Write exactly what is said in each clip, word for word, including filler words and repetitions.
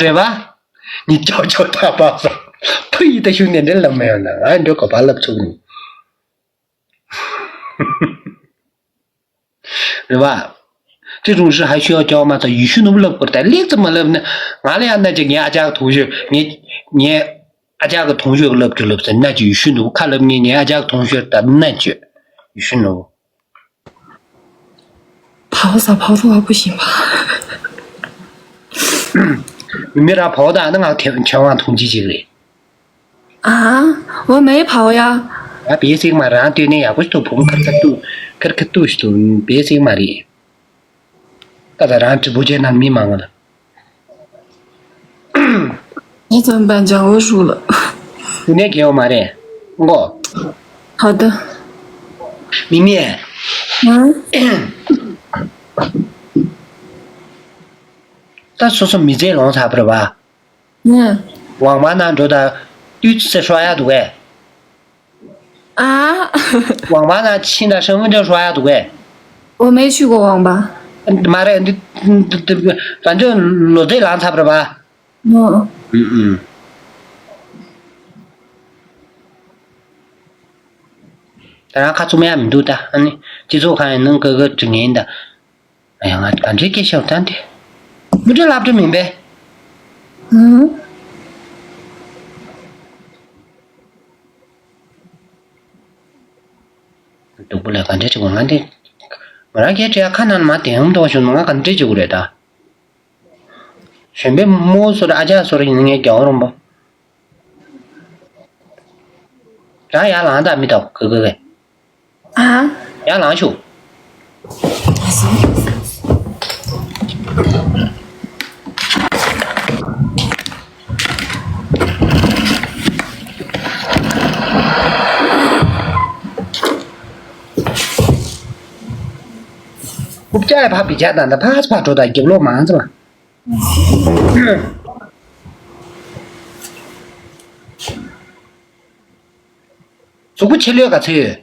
རེད་བ། ཉིད་ཅོག་ཅོག་ཐག་པ་སོ། ཕུ་ཡི་ད་ཤུགས་ནས་འདྲེ་ལབ་མ་ཡོང་ན་ང་འདྲེ་གོ་པ་ལབ་ཚུགས་ནི། རེད་བ། ཅི་རུང་ཧྲི་ཧ་ཤོ་ཅོག་མ་ཚ་ཡུལ་ཤུལ་ནུབ་ལབ་སྐོར་ད་ལེགས་ཙམ་མ་ལབ་ན་ང་ལ་ཡང་ན་ཅིག་ངའི་ཨ་ཅག་གི་ཐུང་ཤོས་ངའི་ངའི་ཨ་ཅག་གི་ཐུང་ཤོས་ལབ་རྒྱུ་ལབ་ཟེར་ན་ཅིག་ཡུལ་ཤུལ་ནུབ་ཁ་ལབ་ངའི་ངའི་ཨ་ཅག་གི་ཐུང་ཤོས་ད་ན་ཅིག་ཡུལ་ཤུལ་ནུབ། 跑走跑走我不行吧？ མི་ར་བོ་དང་ནི་ང་ཁྱོད་དབང་ཐུང་ཅི་ཅིག་རེད། 啊，我没跑呀。 ང་བེ་སིག་མ་རང་ལྟོས་ནས་ཡག་པོ་ཞིག་ཏུ་བུམ་ཁར་ཁ་ཏུ་ཁར་ཁ་ཏུ་ཞིག་ཏུ་བེ་སིག་མ་རེད། ད་ད་རང་ཀྲི་པུ་ཅན་ནང་མི་མང་ང་ལ། 你怎么办？讲我输了。 དུ་ནས་གལ་བ་མ་རེད། མགོ། 好的。 མི་མི། 嗯 ད་སོ་སོ་མི་ཚེ་ལོངས་ཚར་བ་རེད་བ། 嗯 ཝང་མ་ན་འགྲོ་ད་ཏུས་ཚེ་ཧྲོ་ཡ་འདུག་གས། 啊， ཝང་མ་ན་ཕྱིན་ད་ཧྲན་ཝུན་ཏེ་ཧྲོ་ཡ་འདུག་གས། 我没去过网吧。 མ་རེད་འདི་འདི་འདི་ད་འདི་ལོ་ཚད་ལངས་ཚར་བ་རེད་བ། 嗯 ཨུ་ཨུ། ད་རང་ཁ་བཙུམ་ཡ་མི་འདུག་ད་ཨ་ནི་སྤྱི་ཚོགས་ཁང་ཡི་ནང་ཀི་ཀི་འབྲི་ངན་ད། ཨ་ཡ་ང་ག་འདྲའི་སྐད་ཆ་ད་འདི། མི་འདྲ་སློབ་གྲྭ་མིན་པས། 嗯 སྡུག་པོ་ལས་ག་འདྲའི་བྱེད་དགོས་ང་འདི། ང་རང་སྐད་ཆ་ཁ་ནང་མ་དེ་ཡང་མདོག་བྱུང་ང་ག་འདྲའི་བྱེད་དགོས་རེད་ད། གཞོན་པའི་རྨོ་བོ་ཚོར་ཨ་ཅག་ཚོར་ཡིན་ངའི་རྒྱལ་བ་རོང་པོ། རང་ཡར་ལངས་དང་མི་དང་གི་གི་གི། 啊， ཡར་ལངས་ཤོག་རྐུབ་བཀྱག་ཡ་ཕ་བི་བཀྱག་དང་ད་ཕ་ཕ་འགྲོ་དང་རྒྱབ་ལོག་མང་ཙམ། གཟུགས་པོ་ཆེ་ལོས་ག་ཚོད་ཡོད།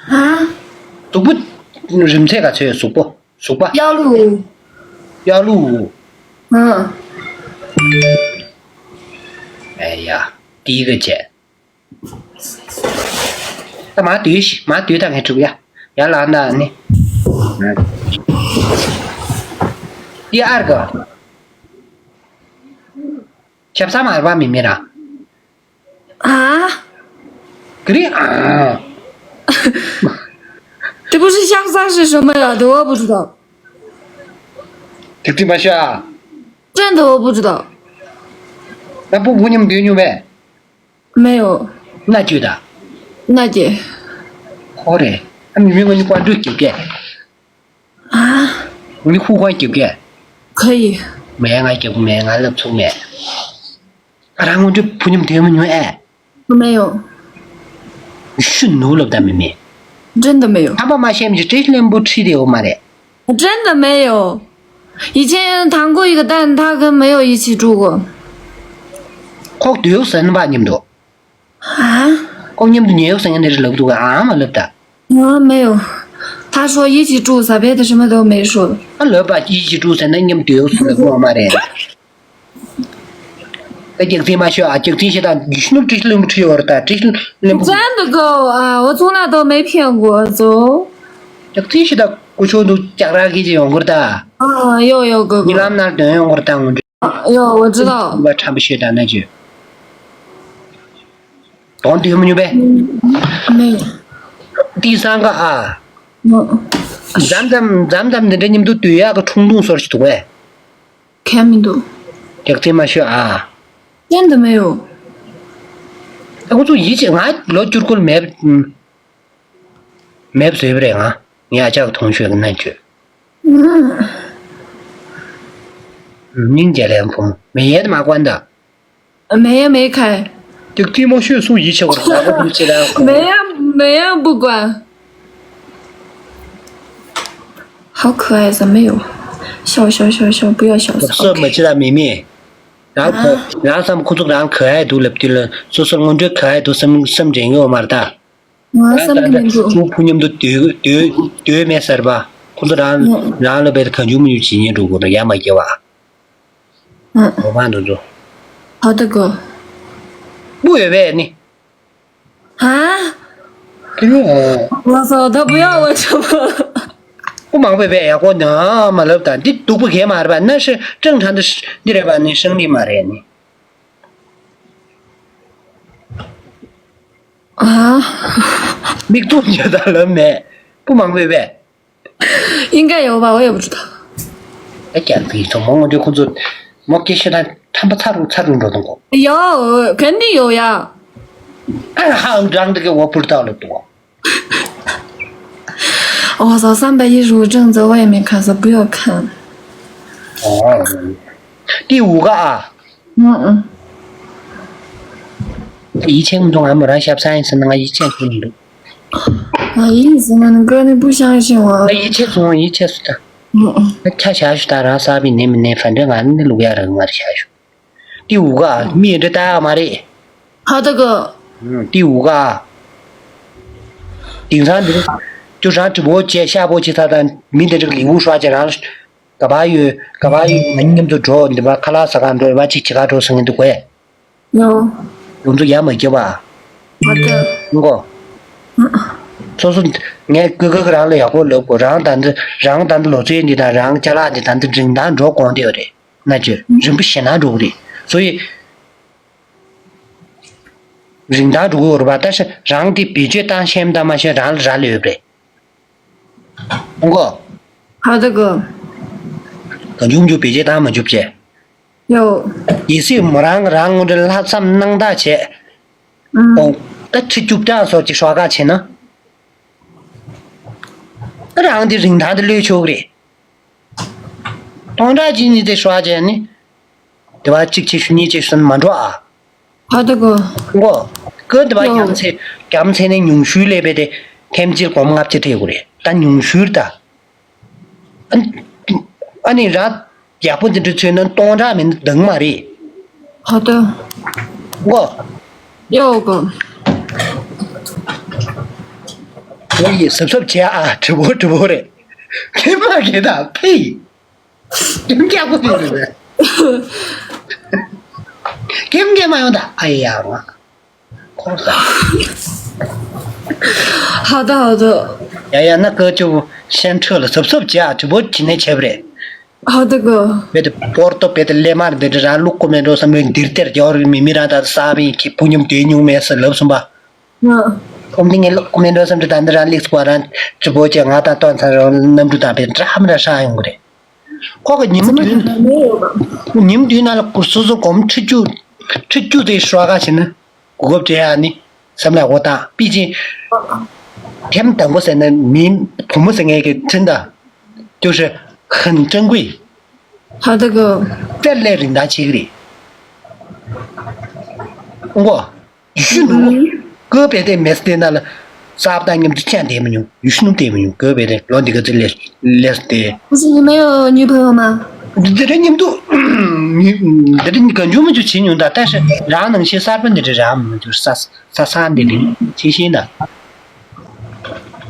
ཧ། གཟུགས་པོ་རིང་ཚད་ག་ཚོད་ཡོད་གཟུགས་པོ་གཟུགས་པ། གཡག་ལུག་གཡག་ལུག་ཧ། ཨེ་ཡ། ཏི་ག་བྱས། ད་མ་སྡོད་ཤི་མ་སྡོད་ད་ངས་གྲུབ་ཡ། ཡ་ལ་ན་ནི། ཏི་ཨར་ག་ཆབ་ས་མ་ར་བ་མི་མི་ར། 啊， ག་རེ་ཨ། 这不是香山是什么呀？这我不知道。 དེ་ཚིག་མ་ཤོད་ཨ། 真的我不知道。 ན་པུ་བུ་མཉམ་སྡོད་མྱོང་བས། 没有。 ན་ཅུ་ད། 那姐。 ཧོ་རེ། ཨ་མི་མི་ངོ་ནི་ཀོན་ཀྲུ་སྐྱིད་གས། 啊， ངོ་ནི་ཧུ་ཀོན་སྐྱིད་གས། 可以。 མེད་ང་སྐྱིད་མེད་ང་ལབ་ཚུགས་མེད། ཨ་རང་ངོ་ནི་བུ་མཉམ་སྡོད་མ་མྱོང་ཨེ། 没有。 ཤུ་ནུ་ལབ་ད་མི་མེད། 真的没有。 ཐ་པ་མ་ཤེས་མི་ཅི་ཀྲིས་ལེན་པོ་ཁྲིད་དེ་འོ་མ་རེད། 真的没有。以前谈过一个，但他跟没有一起住过。 ཁོག་སྡོད་ཟེར་ན་པ་མཉམ་དུ། 啊？ ཁོག་མཉམ་དུ་ཉལ་ཟེར་ན་འདི་རེད་ལབ་འདུག་ཨ་མ་ལབ་ད། 啊，没有。他说一起住，撒别的什么都没说。 ཨ་ལབ་པ་一起住ཟེར་ན་མཉམ་སྡོད་ཟེར་ལབ་འོ་མ་རེད། ད་རྒྱག་རྩིས་མ་ཤོད་ཨ། རྒྱག་རྩིས་ཤེས་དང་རྒྱུ་ཤུ་ནུབ་ཀྲིས་ལེན་པོ་ཁྲིད་ཡོད་རེད་ད་ཀྲིས་ལེན་པོ། 真的够啊！我从来都没骗过，走。 རྒྱག་རྩིས་ཤེས་དང་ཀུ་ཆོ་འདུག་ཅག་ར་གི་ཅི་ཡོང་གི་རེད་ད། 啊，有有哥哥。 ཉི་ལམ་ནང་དོན་ཡོང་གི་རེད་ད་ངོ་འདྲི། 啊，有，我知道。 བ་ཁྲམ་པ་ཤོད་དང་ན་ཅི། དོན་དུ་ཡོང་མི་ཉུང་བས། 没有。 ཏི་སང་ག་ཨ། 嗯。 མཛམ་མཛམ་མཛམ་མཛམ་འདི་འདྲ་མཉམ་དུ་སྡོད་ཡག་གི་ཁྲུང་ཐུང་སོར་ཞིག་འདུག་གས། 看不懂。 རྒྱག་རྩིས་མ་ཤོད་ཨ། 真的没有。 ད་ཁོ་ཚོ་ཡིད་ཆེས་ང་ལོ་བཅུ་དགུ་ལ་མེད་མེད་བཟོས་པ་རེད་ང་ངའི་ཨ་ཅག་གི་ཐུང་ཤོས་ཀྱི་ནང་ཆོས། 嗯。 སྙིང་རྗེ་ལན་ཕུང་མེ་ཡལ་མ་ཀོན་ད། 没有没开。 རྒྱག་རྩིས་མ་ཤོད་སུ་ཡིད་ཆེས་པ་རེད་ད་ཁོ་ཚོ་ཅི་ལ་ཡང་ཁོ། 没有没有不管。 好可爱，怎么有？笑笑笑笑，不要笑。 སོ་མ་ཅི་ད་མི་མི། རང་ཁོ་རང་བསམ་ཁོ་ཚོ་རང་ག་ཡ་འདུག་ལབ་དུས་ལ་སོ་སོར་སྔོན་འགྲོའི་ག་ཡ་འདུག་བསམ་བསམ་དྲན་གི་ཡོད་མ་རེད་ད། ང་བསམ་གི་མི་འདུག་ཁོ་བུ་མཉམ་དུ་སྡོད་སྡོད་སྡོད་མེད་ཟེར་བ། ཁོ་ཚོ་རང་ཨ་རང་ལ་བས་གང་བྱུང་མི་བྱུང་བྱེད་ཉེན་འགྲོ་དགོས་རེད། ཡ་མ་བརྒྱབ་པ། ཨ་འོ་མ་འདུག་ཚོ། 好的哥。 སྤུ་ཡོད་པས་ནི། 啊？ དེ་ནི་ཨོ། 我操，他不要我怎么？ སྤུ་མང་པོ་ཡོད་པས་ཡག་པོ་ནི་མ་ལབ་དང་འདི་སྡུག་པོ་གས་མ་རེད་པ། ན་ཧྲི་ཀྲང་ཁྲང་འདི་འདི་རེད་པ། ནི་ཧྲང་འདི་མ་རེད་ནི། 啊？ མིག་ཏུ་འཇོག་དང་ལབ་མེད། སྤུ་མང་པོ་ཡོད་པས། 应该有吧，我也不知道。 ཨ་ཀྱང་ཕི་ཐོ་མོ་ངོ་འདྲེ་ཁོ་ཚོ་མོ་སྐད་ཤེས་ན་ཐམ་པ་ཚ་རུ་ཚ་རུ་འགྲོ་དང་གོ། 有，肯定有呀。 ཨ་ཧ་རང་འདི་གི་འོ་པུར་ཏའོ་ལ་ཏོ། 我操，三百一十五正则我也没看，所以不要看。 ཨོ། 第五个啊。 嗯嗯。 ཡིད་ཆེས་མི་འདུག་ང་མོ་རང་ཞབས་སང་ཡིན་ཟེར་ན་ང་ཡིད་ཆེས་མི་འདུག 啊，意思呢？你哥你不相信我？ ང་ཡིད་ཆེས་སོང་། ཡིད་ཆེས་སོང་ད། ཨུ་ཨུ། ཆ་བཞག་ཞུ་ད། རང་གསར་པའི་ནས་མི་ནས་ཕན་འདྲ་ང་ནི་ལུག་ཡ་རང་མར་བཞག་ཞུ། ཏི་འུ་ག་མི་འདྲ་ད་མ་རེད། 好的哥。 ཏི་འུ་ག་དེང་སང་འདི་ཁྱོད་རང་གྲི་བོ་བྱས་ཤ་བོ་བྱས་ད་ད་མི་འདི་འདྲ་ལི་འུ་ཧྲ་བྱས་རང་ག་པར་ཡོད། ག་པར་ཡོད། ང་མཉམ་དུ་འགྲོ། འདི་པ་ཁ་ལག་ཟ་གར་འགྲོ། བ་གཅིག་བྱེད་གར་འགྲོ་ཟེར་མཁན་འདུག་གས། ཡོ། ང་ཚོ་ཡ་མ་བརྒྱབ་པ། 好的。 ཨང་གོ། སོ་སོ། ངས་ཀུ་ཀུ་རང་ལ་ཡག་པོ་ལབ་དགོས། རང་ད་འདི་རང་ད་འདི་ལོ་ཚོད་འདི་དང་རང་ཅ་ལག་འདི་ད་འདི་རིན་ཐང་འགྲོ་གོང་དེ་ཡོད་རེད། ན་ཅོ་རིན་པོ་ཞེ་ན་འགྲོ་གི་རེད། སོ་ཡི་རིན་ཐང་འགྲོ་གི་ཡོད་རེད་པ། ད་ཤ་རང་དེ་བེད་སྤྱོད་བཏང་ཤེས་ད་མ་ཤེས་རང་ལ་རག་ལས་ཡོད་རེད། ཨང་གོ། 好的哥。 གང་བྱུང་བྱུང་བེད་སྤྱོད་བཏང་མ་བཅུག་བྱས། 有。 གལ་སྲིད་མོ་རང་རང་ངོ་འདྲ་ལྷག་བསམ་སྣང་དག་བྱས། 嗯。 ཨོ། ད་ཁྲི་བཅུ་བརྒྱ་སོགས་ཀྱི་ཤོག་ཁག་བྱས་ན། ད་རང་དེ་རིན་ཐང་དེ་ལོས་ཆོག་གི་རེད། སྟོང་ཕྲག་གཅིག་གཉིས་དེ་ཤོག་བྱས་ནི། དེ་བ་གཅིག་བྱས་ཤུ་གཉིས་བྱས་ཤུ་མ་འགྲོ་ཨ། 好的哥。 ཨང་གོ། ཀོ་དེ་བ་རྒྱ་མཚན་རྒྱ་མཚན་ནས་ཉུང་ཤོས་ལས་པའི་དེ་ཐེམ་ཅིལ་སྒོར་མོ་ལྔ་བཅུ་སྤྲད་དགོས་རེད། ད་ཉུང་ཤོས་ད། ཨ་ཨ་ནི་ར་ཡག་པོ་འདི་འདྲ་མཚོན་ན་སྟོང་ཕྲག་མིན་འདང་མ་རེད། 好的。 ཨང་གོ། 有哥。 ཨོ་ཡེ་སབ་སབ་བྱས་ཨ། གྲི་བོ་གྲི་བོ་རེད། ཁྱེད་མ་གེ་ད་ཕི། ཁྱེད་སྐྱག་པོ་ཕི་རེད། ཁྱེད་མ་གེ་མ་ཡོང་ད་ཨ་ཡ་ང་། ཁོང་ས། 好的，好的。 ཡ་ཡ་ན་ཀ་ཅུ་ཤན་ཁྲི་ལ་སབ་སབ་བྱས་ཨ། གྲི་བོ་གྱི་ནས་བྱས་པ་རེད། 好的哥。 བེ་དེ་པོར་ཏོ་བེ་དེ་ལེ་མར་འདི་འདྲ་རང་ལུག་གོ་མེད་འགྲོ་བསམ་པའི་འདིར་དེར་རྒྱ་བོར་མི་མི་རང་ད་ས་བིན་གྱི་བུ་ཉམས་དེ་ཉུང་མེད་ས་ལབ་སོང་པ། ཨ། ཁོང་འདི་ངས་ལུག་གོ་མེད་འགྲོ་བསམ་འདྲ་ད་འདི་རང་ལིགས་པ་རང་གྲི་བོ་བྱས་ང་དང་སྟོན་ཚར་རང་གནམ་གྲུ་དང་བེ་འདྲ་མི་འདྲ་ཧྲ་ཡོང་གི་རེད། ཁོ་གི་ཉིན་དུས་ཉིན་དུས་ནང་ལ་སོ་སོ་སྒོར་མོ་ཁྲི་བཅུ་ཁྲི་བཅུ་དེ་ཧྲ་ག་བྱས་ན་གོ་སྐབས་སྤྲད་ཡ་ནི་བསམ་ལ་འོ་དང་པི་ཅིན་ཐེམ་དང་པོ་ཟེར་ན་མིན་བུ་མོ་ཟེར་ངེས་ཀྱི་ཁྲིན་ད། 就是很珍贵。 好的哥。 དཔེ་ལས་རིན་ཐང་ཆེ་གི་རེད། ཨང་གོ། ཡུ་ཤུ་ནུ། ཀོ་བེ་དེ་མེ་སི་དེ་ན་ལ་ས་བ་དང་མཉམ་དུ་ཅང་བསྡད་མི་ཉུང་། ཡུ་ཤུ་ནུ་བསྡད་མི་ཉུང་། ཀོ་བེ་དེ་ལོ་འདི་ག་ཚོད་ལས་ལས་ཏེ། 不是你没有女朋友吗？ འདི་རེ་མཉམ་དུ་འདི་རེ་ག་འཇུ་མི་འཇུ་བྱེད་མྱོང་ད། ད་ཤ་རང་ནང་ཤེས་གསར་པ་འདི་རེ་རང་མི་འཇུ་ས་ས་ས་འདི་རེ་ཆེ་ཤེས་ད་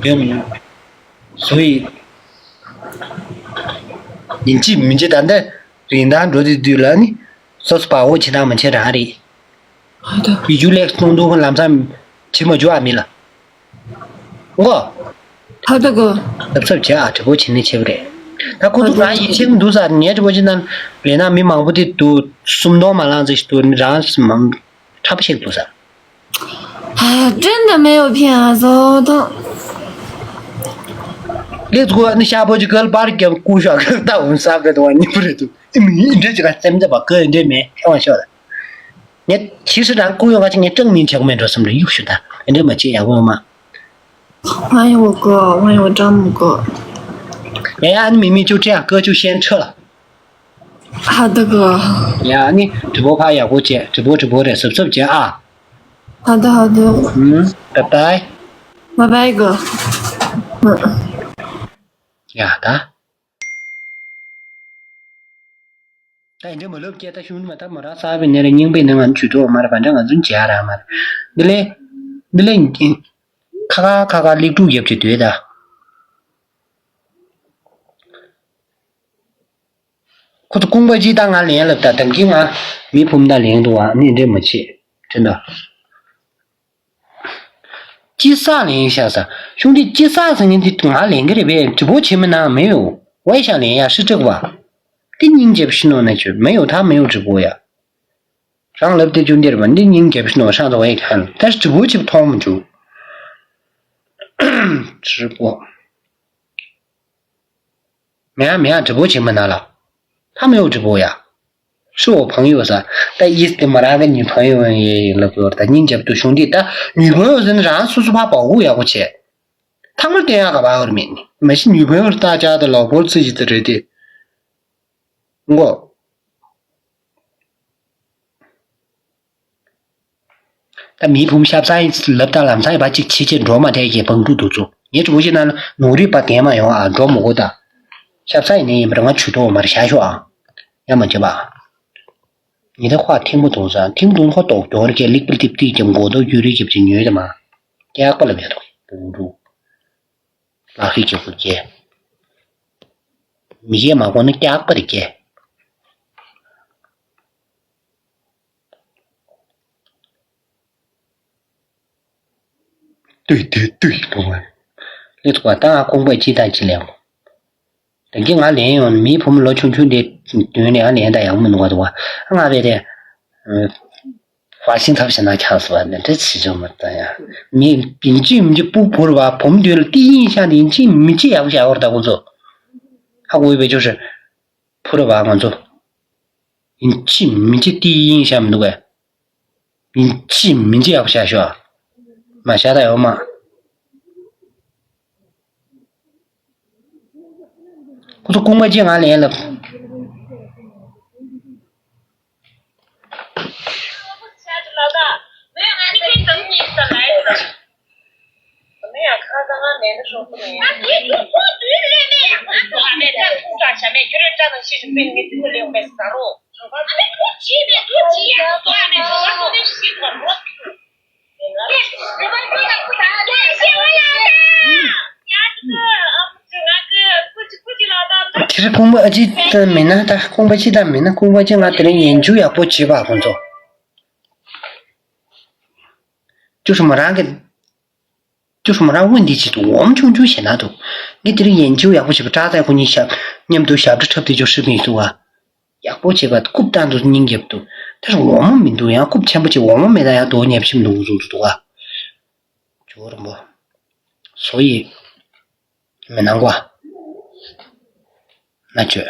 ཡོད་མི་ཉུང་། 所以། ཡིན་གཅིག་མིན་གཅིག་ད་ལྟ་རིན་ཐང་འགྲོ་དུས་དུས་ལ་ནི། སོ་སོ་བ་འོ་བྱེད་དང་མ་བྱེད་རང་རེད། 好的。 བི་ཇུ་ལེགས་གཏོང་དུས་ལམ་སང་བྱེད་མ་འཇུ་ཨ་མི་ལ། ཨང་གོ། 好的哥。 སབ་སབ་བྱས་ཨ། གྲི་བོ་བྱེད་ནས་བྱེད་པ་རེད། ད་ཁོ་ཚོ་རང་ཡིད་ཆེས་འདུག་ས། ངའི་གྲི་བོ་ཅི་ན་ལས་ན་མི་མང་པོ་དེ་འདུག་སུམ་སྟོང་མ་ལངས་ཚེ་ཞིག་འདུག་རང་མང་ཁྲ་པོ་ཞིག་འདུག་ས། 哎，真的没有骗啊，走的。 ལེགས་གོ་ནི་ཤ་བོ་ཅི་གལ་པར་ཀྱང་ཀུ་ཤ་གལ་ད་འོང་ས་གལ་དུ་བ་ཉི་པུ་རེད་དུ། ཨི་མི་འདྲེ་ཅི་ག་སེམས་ཚེ་བ་གལ་འདྲེ་མེད་ཁྱེད་བ་ཤོད། ངས་ཁྱི་སུ་དང་ཀུ་ཡོང་ག་ཅི་ངས་ཀྲང་མིན་ཆག་མེད་འགྲོ་བསམ་རེ་གཡུག་ཤུ་ད་འདྲེ་མ་ཅི་ཡག་པོ་མ། 万一我哥，万一我丈母哥。 ཡ་ཡ་ནི་མི་མི་ཅུ་ཁྲི་ཡ་ཀ་ཅུ་ཤན་ཁྲི་ལ། 好的哥。 ཡ་ནི་གྲི་བོ་ཕ་ཡག་པོ་བྱས། གྲི་བོ་གྲི་བོ་རེད། སུབ་སུབ་བྱས་ཨ། 好的，好的。 ཨུམ། bye bye། 拜拜哥。 ཡ་ད། ད་ཡིན་འདྲ་མ་ལབ་ཀྱེ་ད་ཤུང་མ་ད་མོ་ར་ས་བའི་ནེ་ར་རྙིང་པའི་ནང་ང་ཆུ་ཐོག་མ་ར་བ་འདྲ་ང་ཚོ་མཇལ་ར་མ་ར། འདི་ལས་འདི་ལས་ཁ་ཁ་ཁ་ཁ་ལེགས་དྲུག་རྒྱབ་ཀྱི་དུས་ད། ཁོ་ཚོ་རྐང་པ་གཅིག་དང་ང་ལེན་ལབ་ད་དང་གི་ང་མི་བུ་མོ་དང་ལེན་འདུག་བ་ནི་འདྲེ་མ་བྱེད་དྲན་ད། སྐྱི་ས་ལེན་ཤག་ས། ཤུང་དེ་སྐྱི་ས་ཟེར་མཁན་དེ་ང་ལེན་གི་རེད་པས། དྲི་བོ་བྱེད་མི་ན་མེ་ཡོ་ཝའི་ཤག་ལེན་ཡ་ཧྲི་ཀྲག་བ། དེ་སྙིང་རྗེ་པོ་ཤི་ནོ་ན་ཆོད་མེ་ཡོ་ད་མེ་ཡོ་དྲི་བོ་ཡ། རང་ལབ་དེ་ཅུང་འདིར་བ་འདི་སྙིང་རྗེ་པོ་ཤི་ནོ་ཧྲང་ཙོ་ཝའི་ཁན་ད་དྲི་བོ་བྱེད་མཐོང་མི་འཇུག་དྲི་བོ། མེ་ཡ་མེ་ཡ་དྲི་བོ་བྱེད་མི་ན་ལ། ད་མེ་ཡོ་དྲི་བོ་ཡ། ཧྲི་འོ་བང་ཡོ་ས། ད་ཡིས་དེ་མ་རང་གི་ཉི་བང་ཡོ་ཡེ་ལབ་ཡོ་ད་སྙིང་རྗེ་པོ་ཤུང་དེ་ད་ཉི་བང་ཡོ་ཟེར་ན་རང་སོ་སོ་ཕ་པ་འུ་ཡག་པོ་བྱེད། ཐང་མར་བསྟན་ཡག་ག་བ་ཡོར་མེད་ནི་མ་གཞི་ཉི་བང་ཡོ་ད་ཅག་ད་ལོག་པོར་ཚི་ཞི་ད་རེད་དེ། མགོ། ད་མི་བུམ་ཤ་ཚ་ཡི་ལབ་ད་ལམ་སང་ཡི་བ་གཅིག་ཕྱི་ཆེ་འགྲོ་མ་ཐལ་གྱི་བང་ཕྲུག་འདུག་ཚོ། ངས་གྲུ་བོ་ཞིག་ན་ནོར་རི་པ་གན་མ་ཡོང་ཨ་འགྲོ་མོ་གོ་ད། ཤ་ཚ་ཡི་ནས་ཡིན་པར་ང་ཆུ་ཏོ་མར་ཤ་ཤོ་ཨ། ཡ་མ་བྱེད་པ། ཉི་ད་ཁོ་ཐེངས་པོ་དོང་ས་ཐེངས་དོང་ཁོ་ཏོག་ཏོག་རེ་ལིག་པ་ལིབ་ཏིབ་ཏིག་ཀྱང་མགོ་ཏོ་རྒྱུ་རེ་རྒྱབ་ཀྱི་ཉོས་ད་མ། སྐྱག་པ་ལ་མེད་དོ་བང་ཕྲུག་ལག་ཤེས་ཀྱི་ཁུར་སྐྱེ། མི་སྐྱེ་མ་དགོས་ན་སྐྱག་པ་རེ་སྐྱེ། ཏུས་ཏུས་ཏུས་ལུང་བ། ལས་ཚོགས་པ་ད་ང་ཁོང་པའི་ཅི་དང་ཅི་ལེན་གོ། དེང་གི་ང་ལེན་ཡོང་མི་བུ་མོ་ལོ་ཆུང་ཆུང་དེ་མདུན་ནས་ང་ལེན་ད་ཡག་མི་འདུག་བ་འདུག་བ། ང་བས་དེ། ཧྥ་ཤིང་ཐབས་ཤེས་ན་ཆགས་སོ་བ་ནས་འདྲེ་ཆི་ཆོ་མ་ལྟ་ཡ། མི་བིན་ཅི་མི་ཅི་སྤུག་བོར་བ་བུམ་མདུན་ལ་ཏི་ཡིན་ཤ་ནི་ཡིན་ཅི་མི་ཅི་ཡག་ཤ་བར་ད་ཁོ་ཚོ། ཧ་གོ་བའི་བེ་ཅོ་ཧྲི། ཕུ་ར་བ་ང་ཚོ། ཡིན་ཅི་མི་ཅི་ཏི་ཡིན་ཤ་མི་འདུག་བས། ཡིན་ཅི་མིན་ཅི་ཡག་པོ་བྱ་ཤོག་མ་བྱ་ད་ཡོང་མ། ཁོ་ཚོ་རྐུན་མ་ཅི་ང་ལེན་ལབ། དེར་ཁོང་པ་ཨ་ཅི་ད་མེད་ན་ད་ཁོང་པ་ཅི་ད་མེད་ན་ཁོང་པ་ཅི་ང་དེ་རིང་ཡན་ཆུ་ཡག་པོ་བྱེད་པ་ཁོང་ཚོ། ཅུ་ཧྲི་མོ་རང་གི་ཅུ་ཧྲི་མོ་རང་དབུ་འདི་ཅི་འདུག་འོམ་ཆུང་ཆུང་ཞེ་ན་འདུག་ངས་དེ་རིང་ཡན་ཆུ་ཡག་པོ་བྱེད་པ་བཀྲག་མདའ་ཁོ་གཉིས་ཞབས་མཉམ་དུ་ཞབས་བྲོ་འཁྲབ་དེ་ཅུ་ཧྲི་མི་འདུག་བ། ཡག་པོ་བྱེད་པ་རྐུབ་བཏང་དུ་སྙིང་རྒྱབ་ཏུ། དེར་འོ་མ་མི་འདུག་ཡང་རྐུབ་ཆེན་པོ་ཅིག་འོ་མ་མེད་ད་ཡང་དོ་ཉབ་ཆིམ་འདུག་འུ་ཚུགས་འདུག་ཨ། ཇོ་རིན་པོ། བཟོ་ཡི། མི་སྣང་བ། ན་ཅོ།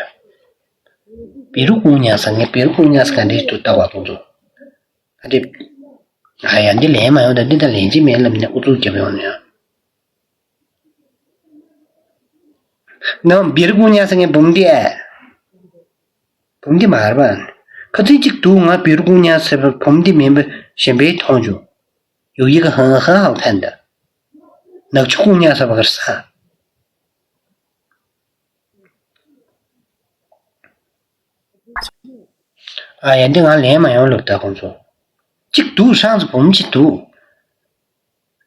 བེ་རུ་ཀུང་ཉ་ས་ངས་བེ་རུ་ཀུང་ཉ་ས་ག་འདྲི་ཏུ་ལྟ་བ་དུ་འདུག་ཨ་འདྲི། ཨ་ཡ་འདི་ལན་མ་ཡོང་ད་འདི་ད་ལན་ཅི་མེད་ལབ་ནས་ཨུ་ཚུགས་རྒྱབ་ཡོང་ནས། ནམ་བེ་རུ་ཀུང་ཉ་ས་ངས་བུམ་འདི་ཨེ། བུམ་འདི་མ་རེད་པ། ཁ་ཚིག་གཅིག་འདུག་ང་བེ་རུ་ཀུང་ཉ་ཟེར་བ་བུམ་འདི་མིན་པ་གཞན་པའི་མཐོང་བྱུང་། ཡོ་ཡི་ག་ཧང་ཧང་ཧང་ཕན་ད། ནག་ཆུ་ཀུང་ཉ་ཟེར་བ་གར་ས། ཨ་ཡ་འདི་ང་ལན་མ་ཡོང་ལབ་ད་ཁོང་ཚོ། གཅིག་འདུག་ཧྲང་ཚོ་བུམ་གཅིག་འདུག་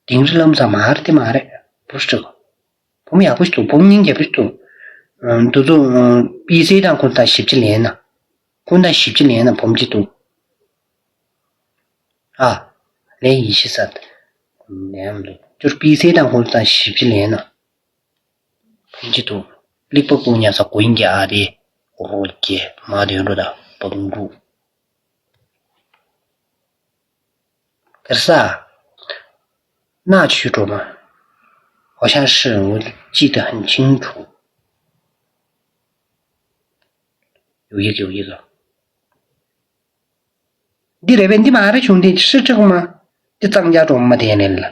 དིང་རི་ལམ་ས་མ་རེད་དེ་མ་རེད་བུ་སྤྲུག་བུམ་ཡག་པོ་ཞིག་འདུག་བུམ་སྙིང་རྗེ་པོ་ཞིག་འདུག་འདི་ཚོ་པི་སེ་དང་ཁོང་དང་ཞིབ་ཅིག་ལེན་ན། ཁོང་དང་ཞིབ་ཅིག་ལེན་ན་བུམ་གཅིག་འདུག་ཨ། ལན་ཡི་ཤི་ས། ལན་འདུག་ཅོར་པི་སེ་དང་ཁོང་དང་ཞིབ་ཅིག་ལེན་ན། བུམ་གཅིག་འདུག་ལིག་པ་ཀུང་ཉ་ས་ཀུ་ཡིན་གྱི་ཨ་རེ། རོ་རྒྱལ་མ་དོན་འགྲོ་དང་བང་འགྲུག་ཁར་ས། སྣ་ཆུ་གྲོ་མ། ཧོ་ཤང་ཧྲི་འུ་ཅི་ཏི་ཧན་ཆིང་ཁྲུ། ཡོ་ཡི་ག་ཡོ་ཡི་ག་འདི་རེད་པས་འདི་མ་རེད་བྱུང་འདི་ཧྲི་ཁྲག་མ། འདི་གཙང་རྒྱ་གྲོ་མ་དེ་ནས་ལ།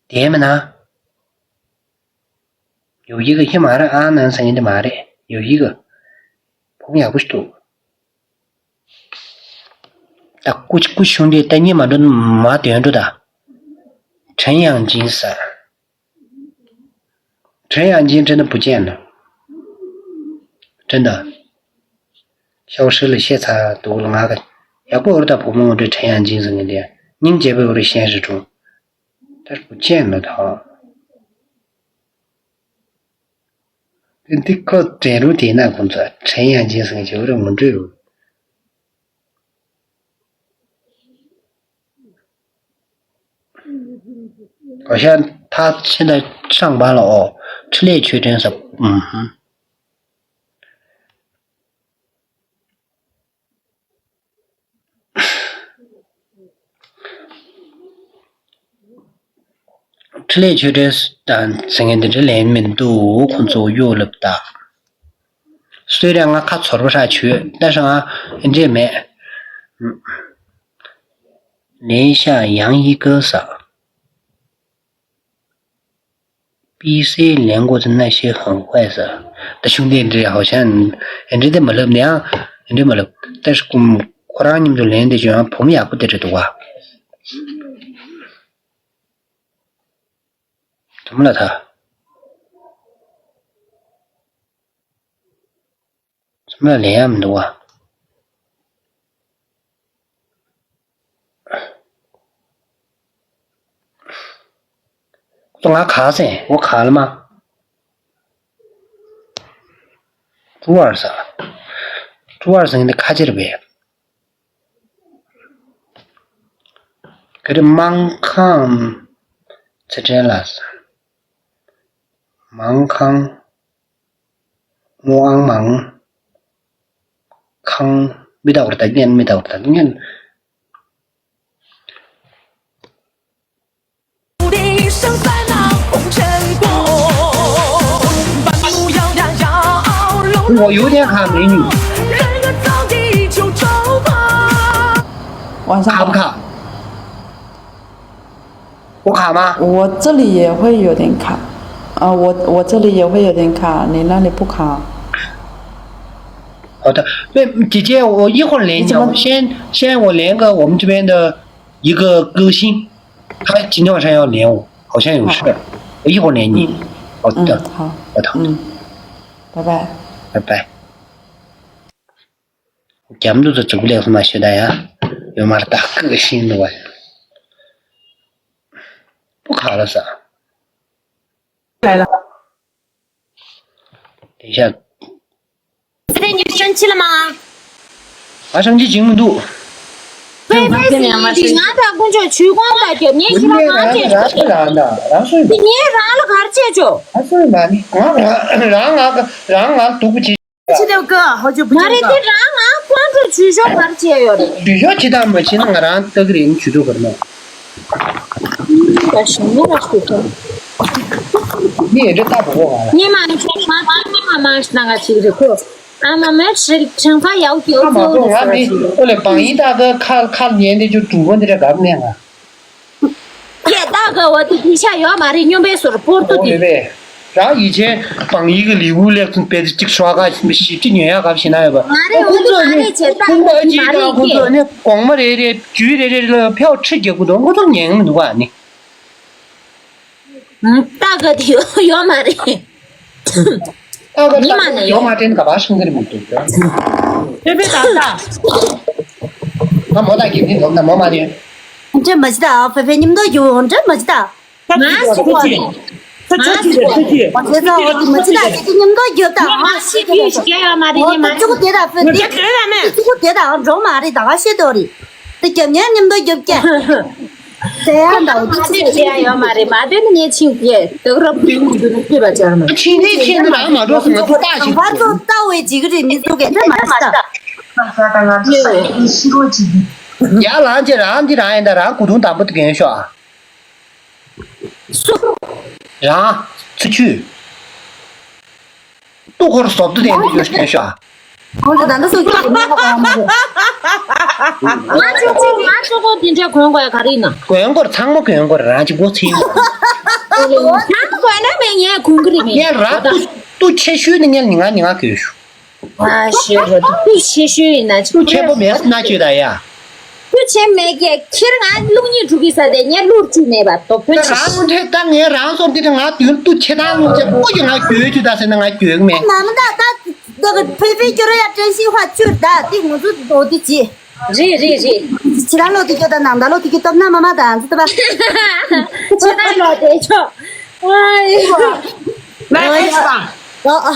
དེ་མིན་ན། ཡོ་ཡི་ག་ཧི་མ་རེད་ཨ་ནན་ས་ཡིན་འདི་མ་རེད་ཡོ་ཡི་ག་བུམ་ཡག་པོ་ཞིག་འདུག་ད་ཀུ་ཅི་ཀུ་ཤུང་འདི་ལྟ་ཉེ་མ་འགྲོ་མ་དོན་འགྲོ་ད། ཁྲེན་ཡང་ཅིན་ས། ཁྲེན་ཡང་ཅིན་ཁྲེན་ན་བུ་ཅན་ན། ཁྲེན་ད། ཤའོ་ཧྲི་ལ་བཤད་ཚར་འདུག་ལ་ང་ག་ཡག་པོ་འོར་ད་བུ་མོ་འོར་ཁྲེན་ཡང་ཅིན་ཟེར་ངེས་དེ་སྙིང་རྗེ་པོ་འོར་ཤན་རི་གྲོང་། ད་བུ་ཅན་ན་ད། འདི་ཁོ་དྲན་རུང་དེས་ན་ཁོང་ཚོ་དྲན་ཡང་ཅིན་སང་ཆེ་བོ་རེ་མི་འགྲོ་ཡོད། གོ་ཤ་ཐག་ཆེན་དང་ཆང་བ་ལ་ཨོ། ཕྲིན་ལས་ཆོས་སྒྲོན་ཟབ། ཨུམ། ཕྲིན་ལས་ཆོས་སྒྲོན་དང་ཟེར་མཁན་འདི་འདྲ་ལན་མི་འདུག་ཁོང་ཚོ་གཡོ་ལབ་ད། སུས་ར་ང་ཁ་ཚོར་བ་ཧྲ་བྱོས་ད་ཧྲ་ང་འདྲེ་མེད། 联想杨一哥ཟེར། B C连过的那些很坏ཟེར། ད་གཞུང་འདི་འདྲའི་ཧའོ་ཤན་འདྲི་དེ་མ་ལབ་ནའང་འདྲི་མ་ལབ་ད་ཁོ་རང་མཉམ་དུ་ལན་དེ་བྱོན་བུ་མོ་ཡག་པོ་དེ་འདྲ་འདུག་བ། དུམ་ལ་ཐ། ཚང་མ་ལ་ལན་ཡང་མི་འདུག་བ། ཁོ་ང་ག་ཟེ་འོ་ག་ལ་མ། ཀྲུ་ཨར་ས། ཀྲུ་ཨར་ཟེར་འདི་ཁ་ཆེར་བས། ག་རེ་མང་ཁང་ཚེ་ཕྲན་ལ་ས། མང་ཁང་། ངོ་ཨང་མང་། ཁང་། མི་ལྟ་བར་ད་ཉན་མི་ལྟ་བར་ད་ཉན། 我有点卡美女。晚上好。卡不卡？我卡吗？我这里也会有点卡。啊，我我这里也会有点卡，你那里不卡？好的，那姐姐，我一会儿连你，你怎么我先先我连个我们这边的一个歌星，他今天晚上要连我，好像有事儿，我一会儿连你。嗯好的，嗯，好，好的，嗯，拜拜。拜拜。རྒྱབ་འདུག་ཏུ་གཙུག་ལེགས་སུ་མ་ཤོད་ད་ཡ། ཡོད་མར་ད་ཀི་ཤིན་འདུག་བ། པུ་ག་ལ་ས། 来了。等一下。这边你生气了吗？啊，生气情不度。喂，喂，是你，你拿着工作去光的，给年轻人拿这个。然的，然说。你年长了还是这种？啊，是嘛呢？啊，然啊，然啊，读不起。 这首歌好久不见了。 ང་རེ་དེ་རང་ང་ཀོང་ཀྲུག་ཆུ་ཤོག་གར་བྱས་ཡོད་རེད། ཆུ་ཤོག་ཅི་ལྟར་མ་བྱེད་ན་ང་རང་ལྟ་གི་རེད། ཆུ་ཤོག་གར་ན། ད་ཞུ་མི་ལ་ཞུ་ཐོ། ནི་འདྲ་ལྟ་བུ་གོ་ང་ལ། ཉི་མ་ནི་ཆོག་མ་ད་ཉི་མ་མ་ཤི་ན་ང་ཅིག་རེད་ཁོ། ཨ་མ་མེད་ཤི་ཁྲེང་ཕ་ཡའོ་ཀྱི་ཨ་མ་ཁོ་ང་ནི་ཨོ་ལེ་བང་ཡིན་ད་ག་ཁ་ཁ་ཉན་དེ་ཆུ་གྲུ་བོ་འདི་འདྲ་གབ་ནས་ང་། ཀྱེ་ད་ག་བ་དེ་དེ་ཤ་ཡོད་མ་རེད། སྨྱོན་པའི་ཟོར་པོར་ཏོ་དེ། རང་ཡིད་ཆེན་བང་ཡིག་གི་ལེའུ་ལེགས་ཚུན་དཔེ་ཚིག་གཅིག་ཤོག་ཁ་ཞིག་ཞིབ་ཅིག་ཉོན་ཡག་གབ་ཞིག་ན་ཡོད་པ། མ་རེད། འོ་དེ་མ་རེད། བྱས་ད་ཁུང་པ་ཅིག་མ་རེད་ཀྱེ། ཁོང་ཚོ་ནི་གོང་མ་རེ་རེ་རྒྱུས་རེ་རེ་ལ་ཕེའོ་ཁྲི་རྒྱག་གི་འདུག་ཁོང་ཚོ་ཉན་གི་མི་འདུག་བ་ནི། ད་ག་དེ་ཡོད་ཡོད་མ་རེད། ཉི་མ་ནས་ཡོང་། ཡོང་མ་དྲན་ག་པར་ཤང་གི་རེད་མི་འདུག་ཕེ་ཕེ་ད་ལྟ། ང་མོ་ད་གི་མི་འདུག་ན་མོ་མ་རེད། འདྲ་མ་ཅི་ད་ཕེ་ཕེ་མཉམ་དུ་ཡོང་འདྲ་མ་ཅི་ད། ང་སུ་གོ་རེད། ང་སུ་གོ་རེད། ང་ཚོ་འོ་དེ་མ་ཅི་ད་ཅི་ཅི་མཉམ་དུ་ཡོད་ད། ང་ཤི་གི་ཤི་གི་ཡོད་མ་རེད། ཉི་མ་ཅི་གོ་དེ་ད་ཕེ་དེ་ཅི་གོ་དེ་ད་འགྲོ་མ་རེད། ད་ང་ཤི་དོ་རེད། དེ་རྒྱབ་ཉན་མཉམ་དུ་རྒྱབ་ཀྱ། དེ་ཡང་འདྲ་བོ་ཅི་ཅི་ཅི་ཡང་ཡོད་མ་རེད། མ་དེ་ནི་ངས་ཕྱིན་ཀྱེ་དག་རབ་དུས་མི་འདུག་ནི་ཤེས་པ་ཅང་མ། ཕྱིན་ནས་ཁྱེད་ནི་རང་མ་འགྲོ་སོང་། ང་ཚོ་ལྟ་ཞིག་ཕར་ཚུར་ལྟ་འོས་བྱེད་ཀྱི་རེད། མི་ཚོ་གས་འདྲ་མ་ཤི་ད། ང་ཚོ་ཡ་ལང་ཅེ་རང་འདི་རང་ཡིན་ད། རང་གོ་དུང་དམ་པོ་དེ་གན་ཤོག་ཨ། སུ། རང་། ཚུ་ཆུ། ཏུ་འཁོར་ཟོབ་ཏུ་དེ་འདི་ཡོད་ཤོག་ཨ། ཁོང་ཚོ་ད་ལྟ་སུ་ཁྱོད་ཀྱི་མི་ཁ་པར་མ་རེད། ང་ཆོ་གོ་ང་ཆོ་གོ་དེ་འདྲ་གོན་དགོས་ཡ་ག་རེ་ཡིན་ན། གོན་དགོས་རེད། ཚང་མ་གོན་དགོས་རེད། རང་གཅིག་པོ་ཚིག་ཚང་མ་གོན་ན་མེད། ངས་གོན་གི་རེད་མེད། ངས་རང་ཏུ་ཏུ་ཆེ་ཤོས་ནི་ངས་ཉི་ང་ཉི་ང་གོན་ཤོག་ཨ་ཤེས་རོ། ཏུ་ཆེ་ཤོས་ཡིན་ན་ཏུ་ཆེན་པོ་མེད་ན་ཆོས་ད་ཡ། ཏུ་ཆེན་མེད་ཀྱི་ཁྱེར་ང་ལུག་གཉིས་འགྲོ་གི་ས་དེ་ངས་ལུག་བཅུ་མེད་པ་ཏོ་ཕོ་ཆེ། རང་ངོ་འཕྲད་ད། ངས་རང་སོར་འདི་ང་དུས་ཏུ་ཆེ་ད་ལུག་ཆེ་པོ་ཡི་ང་གྱོད་ཅུ་ད་ཟེར་ན་ང་གྱོད་མེད། མ་མ་ད་ད་ད་ཕེ་ཕེ་སྐྱོ་རོ་ཡ་བཀྲ་ཤིས་ཧ་ཆུ་ད་དེ་ང་ཚོ་འདོ་དེ་ཅི། རེད་རེད་རེད། ཕྱི་ད་ལོ་དེ་སྐྱོ་ད་ནང་ད་ལོ་དེ་སྐྱོ་སྟབས་ན་མ་མ་ད་ཨ་ཙི་ད་པ། ཕྱི་ད་ལོ་དེ་ཆོ། ཨ་ཡེ། ལ་ཨེ་ཤ། ཨ་ཨ།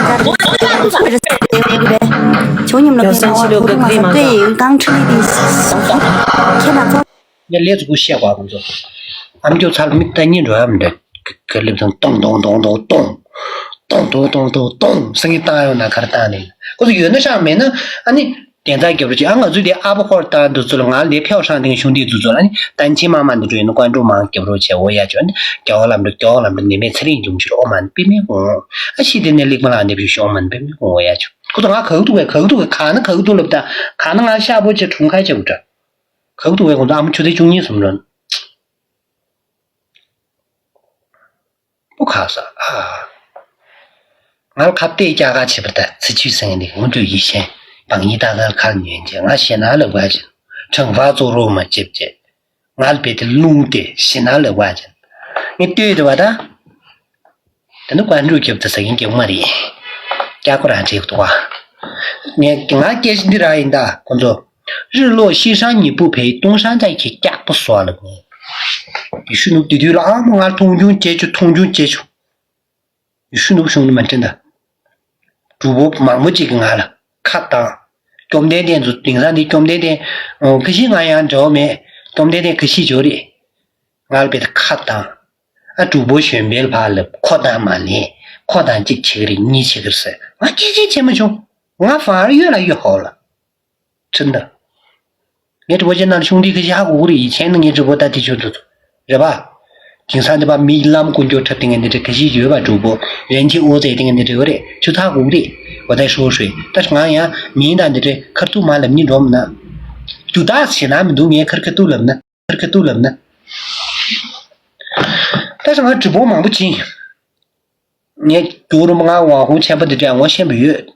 ཁྱོད་ཉིད་ལ་ཡང་སེམས་ཤི་ལོ་ག་གི་མ་ཟ། ཁྱེད་ན་ཚོ། ངས་ལས་ཚུགས་བཤད་པ་ཁོང་ཚོ། ཨ་མཆོག་ཚར་མི་ལྟ་ཉིན་འགྲོ་ཡ་མི་འདྲ། ག་ལེབ་དང་ཏོང་ཏོང་ཏོང་ཏོང་ཏོང་། ཏོང་ཏོང་ཏོང་ཏོང་ཏོང་ཟེར་ངས་བཏང་ཡོང་ན་ག་རེ་བཏང་ནས། ཁོ་ཚོ་ཡོད་ན་ཤག་མེད་ན་ཨ་ནི། དན་རྩ་རྒྱབ་རུ་ཅིག་ཨ་ང་ཚོས་དེ་ཨ་ཕ་ཁོར་བཏང་འདུག་ཚུལ་ང་ལས་ཕེའོ་ཧྲང་དེ་གཞུང་འདི་འཛུགས་ཚུལ་ཨ་ནི་བསྟན་ཆེན་མ་མ་འདི་འགྲོ་ཡིན་ན་ཀོན་ཀྲུག་མང་རྒྱབ་རུ་བྱས་འོ་ཡ་ཅོ་ཨ་ནི་རྒྱ་བ་ལམ་འགྲོ་རྒྱ་བ་ལམ་འགྲོ་ནི་མེད་ཚེ་རིང་འབྱུང་ཕྱིར་ཨོ་མ་ནི་པི་མེ་གོང་ཨ་ཤི་དེ་ནས་ལིག་མ་ལང་འདི་བཞུ་ཤོག་མ་ནི་པི་མེ་གོང་འོ་ཡ་ཅོ་ཁོ་ཚོ་ང་ག་གི་འདུག་བས་ག་གི་འདུག་བས་ག་ན་ག་གི་འདུག་ལབ་ད་ག་ན་ང་ཤ་པོ་ཅེ་གྲུང་ཁ་ཅེ་བུ་འདྲ་ག་གི་འདུག་བས་ཁོ་ཚོ་ཨ་མ་ཆུ་ཚོད་བཅུ་གཉིས་སུམ་རོན། པོ་ཁ་ས་ཨ། ང་ལ་ཁ་གཏད་རྒྱག་ག་བྱེད་པ་ད་ཚེ་ཆུ་སེང་ནི་ངུ་འགྲོ་ཡི་ཤེས་བང་ཡི་ད་ག་ཁར་ཉོན་ཅེ་ང་ཞེ་ན་ལ་བ་ཅན་གྲང་བ་ཙོ་རོ་མ་ཅེབ་ཅེ་ང་ལ་བེ་དེ་རླུང་དེ་ཞེ་ན་ལ་བ་ཅན་ངས་ལྟོས་དེ་བ་ད་དེ་ནི་ཀོན་ཀྲུག་རྒྱབ་ད་ཟ་གིན་རྒྱབ་མ་རེད། སྐྱག་པ་རང་བྲིས་འདུག་བ། ངས་ང་སྐད་ཆ་འདི་རང་ཡིན་ད་ཁོ་ཚོ། 日落西山你不陪，东山再起 སྐྱག་པ་བཟོ་ལབ་ནས། ཡེ་ཤུ་ནུབ་དེ་དུས་ལ་ཨ་མ་ང་མཐོང་ཆུང་སྐྱེ་ཆུ་མཐོང་ཆུང་སྐྱེ་ཆུ། ཡེ་ཤུ་ནུབ་གཞུང་ནི་མ་དྲན་ད། གྲུ་པོ་མང་པོ་ཅིག་གིས་ང་ལ་ཁ་བཏང་། བཅོམ་ལྡན་འདས་ཚོ་དེང་སང་འདི་བཅོམ་ལྡན་འདས་ཁ་ཤས་ང་ཡང་འདྲ་བོ་མེད། བཅོམ་ལྡན་འདས་ཁ་ཤས་འབྱོར་རེད། ང་ལ་བེད་ཁ་བཏང་། ཨ་གྲུ་པོ་གཞོན་པའི་ཕར་ལབ་ཁོ་དང་མ་ལེན། ཁོ་དང་གཅིག་བྱེད་ཀྱི་རེད་གཉིས་བྱེད་ཀྱི་རེད་ཟེར་ང་སྐད་ཆ་བྱེད་མ་བྱུང་། ང་ཕར་གཡོལ་ལ་གཡོལ་ཧོ་ལ། ཁྲིན་ད། ངའི་གྲུ་པོ་ཅན་ནང་ལ་ཤུང་ཏི་ཁ་ཤས་ཧ་གོ་གི་རེད་ཡིན་ཆེན་ནི་ངའི་གྲུ་པོ་ད་དེ་ཆུ་ཚོད་རེད་པ། དེང་སང་འདི་པ་མི་ལམ་དཀོན་མཆོག་འཁྲབ་སྟེ་ངས་འདི་འདྲ་ཁ་ཤས་ཡོད་པ་གྲུ་པོ་རན་ཆེ་ཨོ་ཙེ་སྟེ་ངས་འདི་འདྲ་ཡོད་རེད་ཆུ་ཚགས་གོ་གི་རེད་འོ་ད་ཧྲོ་ཧྲོས་ད་ང་ཡང་མིན་ད་འདི་འདྲ་ཁར་ཐུག་མ་ལབ་ནི་འགྲོ་མི་ན། རྒྱུ་དག་ཞེ་ན་མི་འདུག་ངས་ཁར་ཁ་ཐུག་ལབ་ན། ཁར་ཁ་ཐུག་ལབ་ན། ད་ང་གྲུ་པོ་མང་པོ་ཕྱིན། ངས་རྒྱུ་རུ་མ་ང་ཝང་ཧུང་ཆེན་པོ་འདི་འདྲ་ངོ་ཤེས་པ་ཡོད།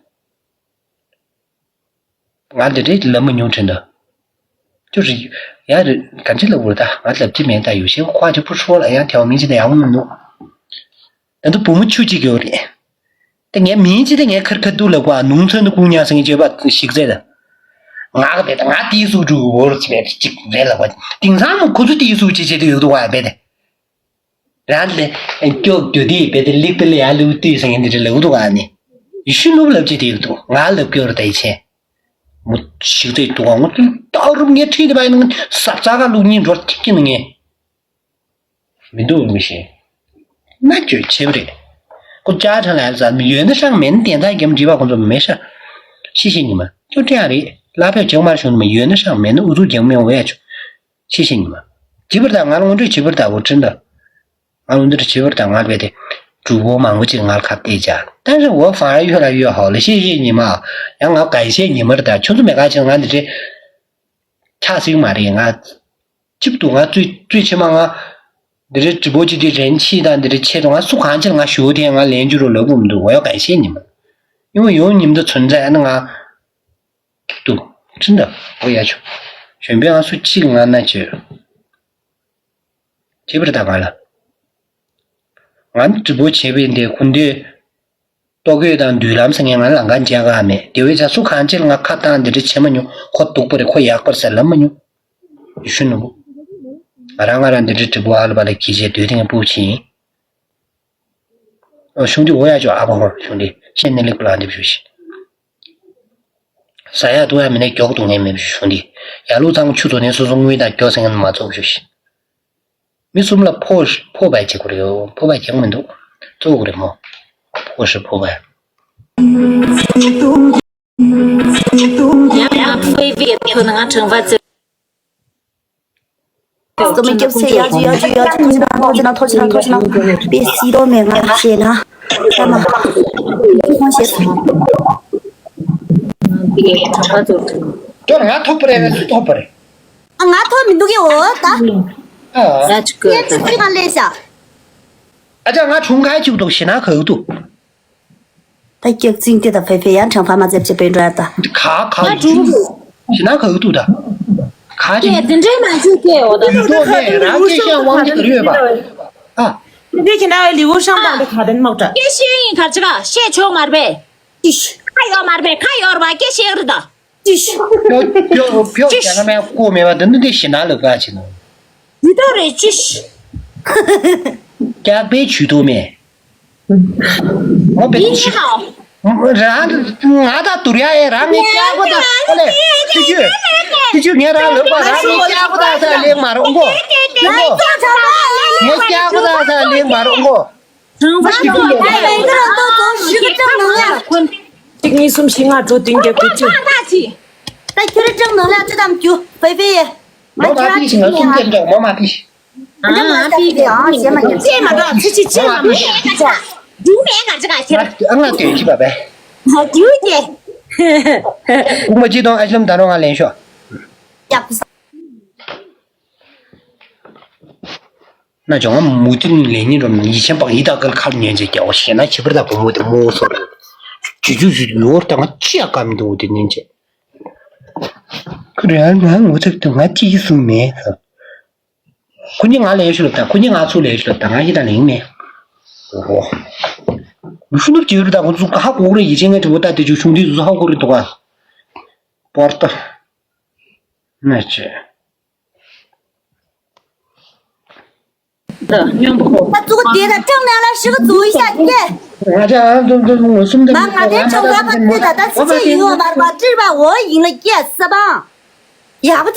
ང་འདི་འདྲའི་ལབ་མ་མྱོང་དྲན་འདུག་ཅོ་རི། ཡ་རི་ག་འདྲི་ལབ་དགོས་ད་ང་ལབ་ཀྱི་མེད་ད་ཡོ་ཤེ་ཁོ་ཅི་ཕུ་ཧྲོ་ལ་ཡང་ཐལ་བ་མིན་ཅི་ད་ཡང་མི་འདུག་ད་དུ་བུ་མོ་ཆུ་གཅིག་ཡོད་རེད། ད་ངས་མིན་ཅི་ད་ངས་ཁར་ཁ་ཏུ་ལབ་གོ་ནུང་ཚོད་དུ་ཀུ་ཉག་སེང་གི་བརྗོད་པ་ཞིག་ཟེར། ང་ག་དེ་ད་ང་ཏི་སུ་འགྲུ་བོར་ཅི་མེད་ཅིག་རེད་ལབ་གོ་དེང་སང་མོ་ཁོ་ཚོ་ཏི་སུ་ཅི་བྱེད་དུ་ཡོད་འདུག་བ་བས་ཏེ། རང་ལས་སྐྱོག་རྒྱུ་དེ་བས་ཏེ་ལིག་པི་ལ་ཡ་ལུ་ཏི་སེང་གི་འདི་རེད་ལབ་འདུག་ཨ་ནི། ཡེ་ཤུ་ནུབ་ལབ་ཅི་དེ་ཡོད་འདུག་ང་ལབ་སྐྱོར་ད་ཡི་ཆེ། མོ་ཞིག་རྩེ་འདུག་ཨ་ངོ་ཏི་ཏའུ་རུབ་ངས་ཁྲིད་དེ་བ་ཡིན་ན་ཟབ་ཚ་ག་ལུག་གཉིས་འགྲོ་ཐིག་གི་ནི་ངས། མི་འདུག་མི་ཤེས། ན་ཅོ་ཆེ་བ་རེད། ཁོ་ཅག་ཁྲ་ལ་ཟ་མི་ཡོད་ན་ཤང་མེད་ན་དེ་འདྲ་རྒྱམ་འདྲིས་པ་ཁོ་ཚོ་མེད་ཤ། ཤི་ཤི་ཉི་མ་ཅོ་ཀྲེ་ཡ་རེད་ལ་ཕེ་ཅང་མར་ཤོང་མ་ཡོད་ན་ཤང་མེད་ན་ཨུ་ཚུགས་རྒྱམ་མེད་འོ་ཡ་ཆོ། ཤི་ཤི་ཉི་མ། བྱིས་པར་དང་ང་ལ་ངོ་སྤྲོད་བྱིས་པར་དང་འོ་ཁྲིན་དང་། ང་ལ་འདི་འདྲ་བྱིས་པར་དང་ང་རྦད་དེ། གྲུ་བོ་མང་པོ་ཅིག་ང་ལ་ཁ་གཏད་བྱ། ད་རེ་འོ་ཧྥང་ཡོད་ལ་ཡོད་ཧའོ་ལ་ཤེས་ཤེས་ཉི་མ། ཡང་ང་ག་ཤེས་ཉི་མར་དང་ཁྱོད་ཚོ་མེ་ག་ཆེ་ང་འདི་འདྲ། ཆགས་སྲིད་མ་རེད་ང་། གཅིག་ཏུ་ང་ཙུས་ཙུས་ཆེ་མ་ང་། འདི་འདྲའི་དྲི་བོ་ཅི་དེ་རན་ཆི་དང་འདི་འདྲའི་ཆེད་དུ་ང་སུ་གང་ཅིར་ང་ཞུ་དེ་ང་ལན་རྒྱུ་རུ་ལོ་བུམ་འདུག་འོ་ཡོ་ག་ཤེས་ཉི་མ། ཡོང་ཡོང་ཉིམ་དུ་ཚུན་ཚ་ཡ་ན་ང་། ཏུ། ཁྲིན་ད། འོ་ཡ་ཆུ། གཞོན་པའི་ང་སུ་གཅིག་ང་ན་ཆོས། ཅི་བར་ད་ང་ལ། ང་ནི་དྲི་བོ་བྱས་པའི་འདི་ཁུ་འདི། ལྟོ་གོས་དང་མདུན་ལམ་ཟེར་ངས་ང་ལང་ཀ་མཇལ་ག་མེད་དེ་བས་ཙང་སུ་གང་ཅིར་ང་ཁ་བཏང་འདི་འདྲ་བྱེད་མ་མྱོང་ཁོ་སྡུག་པ་རེད་ཁོ་ཡག་པར་ཟེར་ལབ་མ་མྱོང་། ཡེ་ཤུ་ནོ། ང་རང་ང་རང་འདི་འདྲ་དྲི་བ་ཨ་ལ་པ་ལ་གི་རྗེས་སྡོད་ཐེངས་སྤུ་ཆིན། ཨོ་གཞུང་འདི་འོ་ཡ་ཅོ་ཨ་བ་ཧོར་གཞུང་འདི་ཤེས་ནི་ལེགས་པ་ལ་འདེབས་ཞུ་ཤིག་ཟ་ཡ་འཐུང་ཡ་མེད་ནས་མགྱོགས་འཐུང་ངེས་མེད་ཞུ་གཞུང་འདི་ཡ་ལུག་ཚང་ཆུ་བཙོ་ནས་སོ་སོ་དངུལ་དང་མགྱོགས་སེང་ངན་མ་བཙོག་ཞུ་ཤིག་མི་གསུམ་ལ་ཕོ་ཕོ་བའི་བྱེད་དགོས་རེད། ཕོ་བའི་བྱེད་དགོས་མི་འདུག་བཙོག་དགོས་རེད་མོ། ཕོ་ཞིག་ཕོ་བའི། ཡང་ཡང་ཕོའི་བི་ཐོན་ང་ཁྲང་བ་ཙེ། ཙོ་མི་སྐྱབས་ཚེ་ཡག་ཅིག་ཡག་ཅིག་ཡག་ཅིག་ཐོར་ཅིག་ན་ཐོར་ཅིག་ན་ཐོར་ཅིག་ན་པེ་སི་རོ་མེ་ང་ཤེ་ན་ད་མ་ཁོང་ཤེ་སོང་། ཁྱོད་ང་ཐོབ་པ་རེད་ན་སུ་ཐོབ་པ་རེད། ཨ་ང་ཐོབ་མི་འདུག་གི་འོ་ད། ཨ་ཡ་ཅིག་གི་ཡ་ཅིག་ཅིག་ང་ལས་ཤ། ཨ་ཅག་ང་གྲུང་ཁ་ཅིག་འདུག་ཞེ་ན་ག་འུ་འདུག་ད་སྐྱག་རྫུན་དེ་དང་ཕེ་ཕེ་ཡང་ཁྲང་ཕ་མ་ཙེབ་ཅེ་པེན་འགྲོ་ཡ་ད། ག་ག་ང་གྲུང་། ཞེ་ན་ག་འུ་འདུག་ད། ག་ཅིག་ཀྱེ་དེ་འདྲའི་མ་བྱེད་ཀྱེ་འོ་ད། ཡུལ་ཐོག་ནས་རང་སྐད་ཤེས་དབང་གིས་ག་རེ་ཡོད་པ། ཨ། དེ་འདྲའི་ཁྱེད་འདྲ་བའི་ལིའུ་ཧྲང་ཏང་དེ་ག་དེ་མོག་དྲ། སྐད་ཤེས་ཡིན་ག་ཅི་ག་ཤེས་ཆོག་མར་པས། ཨིཤ། ཁ་ཡོད་མར་པས་ཁ་ཡོད་ར་བ་སྐད་ཤེས་རི་ད། ཅིཤ། ཕྱོགས་ཕྱོགས་ཕྱོགས་ཅིཤ། རྒྱ་ནག་མའི་བཀོད་མེད་པ་འདི་འདི་འདི་ཞེ་ན་ལབ་ག་ཅི་ན། ཇུས་གཏོགས་རེད་ཅིཤ། སྐྱག་པའི་ཇུས་གཏོགས་མེད། ཨོ་བེ་ཡིན་ཅི་ཧའོ། རང་ང་དང་དུར་ཡ་ཨེ་རང་ངའི་སྐྱག་པ་དང་ཨ་ལེ་སི་ཅུ་སི་ཅུ་ངས་རང་ལབ་པ་རང་ངའི་སྐྱག་པ་དང་ས་ལེགས་མ་རུང་གོ། ངའི་སྐྱག་པ་དང་ས་ལེགས་མ་རུང་གོ། གཅིག་གཉིས་གསུམ་བཞི་ལྔ་དྲུག་བདུན་བརྒྱད་དགུ་བཅུ། ད་ཁྱོད་རང་ལ་ཅི་དམ་རྒྱུ་བེ་བེ། མོ་མ་པི་ཞིག་ང་གསུམ་བརྒྱད་འགྲོ་མོ་མ་པི་ཞིག་ཨ་ང་པི་ཨ་ཞེ་མ་ཉན། ཅེས་མ་འགྲོ་ཚི་ཆི་ཅེས་མ་མ་ཡེ་ང་ཅག་སྒྲུང་མེད་ང་ཅག་ཁྱེར། ཨ་ང་སྟོན་ཅི་བ་བེ། ང་རྒྱུ་ཀྱེ། ཨུ་མ་ཅི་དང་ཨ་ཤམ་ད་རུང་ང་ལེན་ཤོག་ཡག་པོ། ན་ཅོ་ང་མུ་ཏིག་ལེ་ཉིན་རོ་ཡི་ཆེན་པག་ཡི་དྭགས་ཀལ་ཁལ་ཉན་ཅེས་ཀྱ་བ་ཤེ་ན་ཁྱི་པར་དང་བུ་མོ་དེ་མོ་སོ་རེ། ཇུ་ཇུ་ཇུ་ལོར་དང་ང་ཅི་ཡ་ཀ་མི་འདུག་དེ་ཉན་ཅེས། ཁུ་རེ་ང་ངོ་ཚབ་དུ་ང་ཅི་ཡི་སུ་མེད་ཟེར། ཁུ་ཉི་ང་ལེ་ཤུ་ལབ་དང་ཁུ་ཉི་ང་ཚུ་ལེ་ཤུ་ལབ་དང་ང་ཡི་དང་ལེང་མེད། ཨོ། ལུ་ཤུ་ནུབ་ཅི་ཡོད་རེ་དང་ཁོ་ཚུ་ཧ་གོ་རེ་ཡི་ཆེན་ང་དྲི་བ་ལྟ་དེ་ཇུ་ཤུང་དེ་ཚུ་ཧ་གོ་རེ་འདུག་ག་པར་ཏ། ན་ཅི། ད་སྙོམས་པོ་ཁོ། ད་གཙུག་དེ་ད་ཀྲང་ནང་ལ་ཧྲི་གི་གཙུག་ཡི་ཤ་སྐྱེ། ང་ཅག་ཨ་འཛོམས་འཛོམས་ངོ་སུམ་ད་མ་ང་དེ་ཆང་ག་པ་དེ་ད་ད་སི་ཆེ་ཡིན་ཡོད་མ་རེད་པ་ཀྲིར་པ་འོ་ཡིན་ལ་སྐྱེ་ས་བང་། ཡག་པོ་